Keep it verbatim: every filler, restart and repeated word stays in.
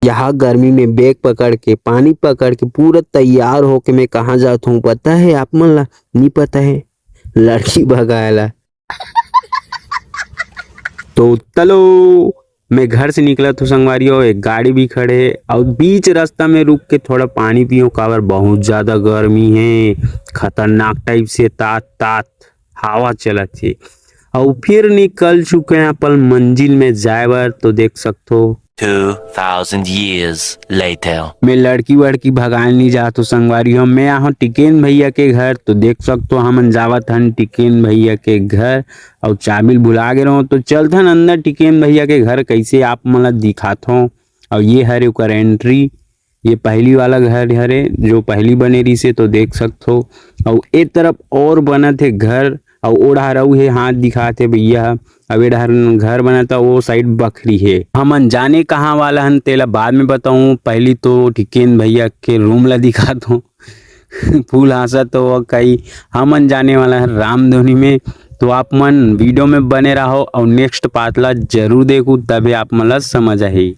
यहाँ गर्मी में बैग पकड़ के, पानी पकड़ के, पूरा तैयार होके मैं कहाँ जात हूँ पता है आप मन ला? नहीं पता है, लड़की भगाए ला। तो चलो, मैं घर से निकलत हूँ संगवारी हो, एक गाड़ी भी खड़े है और बीच रास्ता में रुक के थोड़ा पानी पीऊँ, काबर बहुत ज्यादा गर्मी है, खतरनाक टाइप से तात तात हवा चलत है। और फिर निकल चुके हैं अपन मंजिल में जाए बर। तो देख सकते हो, Two thousand years later. मैं लड़की वड़की भगाए नहीं जात हूँ संगवारी हो, मैं यहाँ टिकेन भैया के घर। तो देख सकते हो, हमन जावत हन टिकेन भैया के घर और चाबी ल भुला गे रहो। तो चलथन अंदर टिकेन भैया के घर, कैसे आप मन ला दिखात हो। और ये हरे ओकर एंट्री, ये पहली वाला घर हरे जो पहली बने रहिसे। तो देख सकते हो, और ए तरफ और बनत हे घर, और ओ डहर अउ हे, हाथ दिखात हे भैया ह। अब ए डहर घर बनत हे, वो साइड बखरी हे। हमन जाने कहाँ वाला हन, तेला बाद में बताऊँ। पहली तो टिकेन भैया के रूम ला दिखात हूँ। फूल हाँसत हो कई, हमन जाने वाला है रामधुनी में। तो आप मन वीडियो में बने रहो और नेक्स्ट पार्ट ला जरूर देखू, तभी आप मन ला समझ आही।